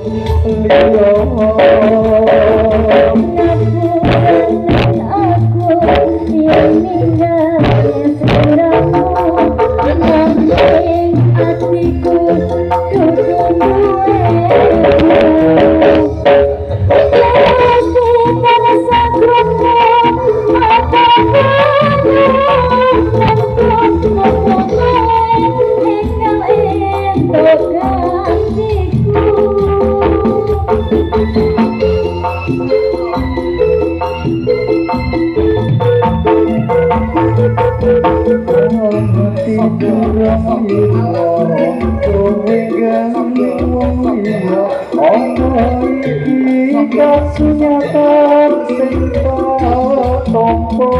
Liya. Ngapunten aku yen ninggal sliramu, nanging atiku dudu duwemu. Mesti tansah krungu apa kowe enggal entuk gantiku. Tidur liya, kowe ganti wong liya, ana iki kasunyatan sing tak tampa.